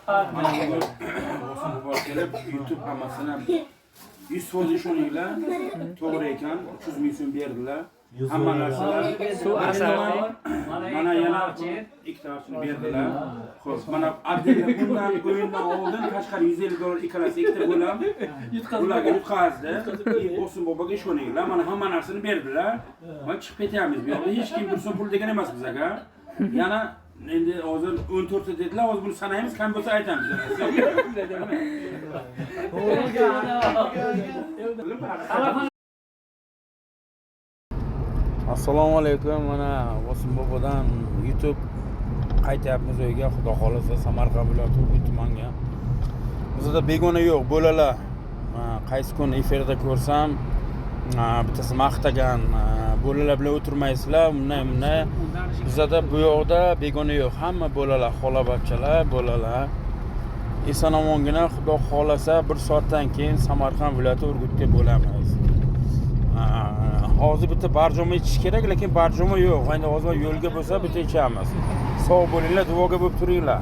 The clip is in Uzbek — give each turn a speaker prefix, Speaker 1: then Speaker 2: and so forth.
Speaker 1: Mana bugun Bosim bobo kelib, YouTube hammasini 100% ishoninglar, to'g'ri ekan, 300 ming so'm berdilar. Hamma narsalar
Speaker 2: Suv asal.
Speaker 1: Mana yana ikkita archini berdilar. Xo'p, mana Abdulla bundan o'yindan oldin tashqari 150 dollar ikkalasi ikkita bo'lam ularga yutqazdi. Bosim boboga ishoninglar, mana hamma narsani berdilar. Mana chiqib ketyapmiz bu yoqda. Hech kim bir so'm pul degan emas bizga. Yana endi hozir 14 ta dedilar, hozir buni sanaymiz, kam bo'lsa aytamiz. Assalomu alaykum. Mana Bosim bobodan YouTube qaytyapmiz uyga, xudo xohlasa Samarqand viloyati Urgut tumaniga. Bizda begona yo'q, bolalar. Qaysi kun efirda ko'rsam, bittasi maqtagan, bolalar bilan o'tirmaysizlar, unday bunday. Bizada bu yoqda begona yo'q, hamma bolalar, xola bachchalar, bolalar. Eson omongina xudo xohlasa bir soatdan keyin Samarqand viloyati Urgutga bo'lamiz. Hozir bitta barjoma ichish kerak, lekin barjoma yo'q. Endi hozir yo'lga bo'lsa bitta ichamiz. Sog' bo'linglar, duoga bo'lib turinglar.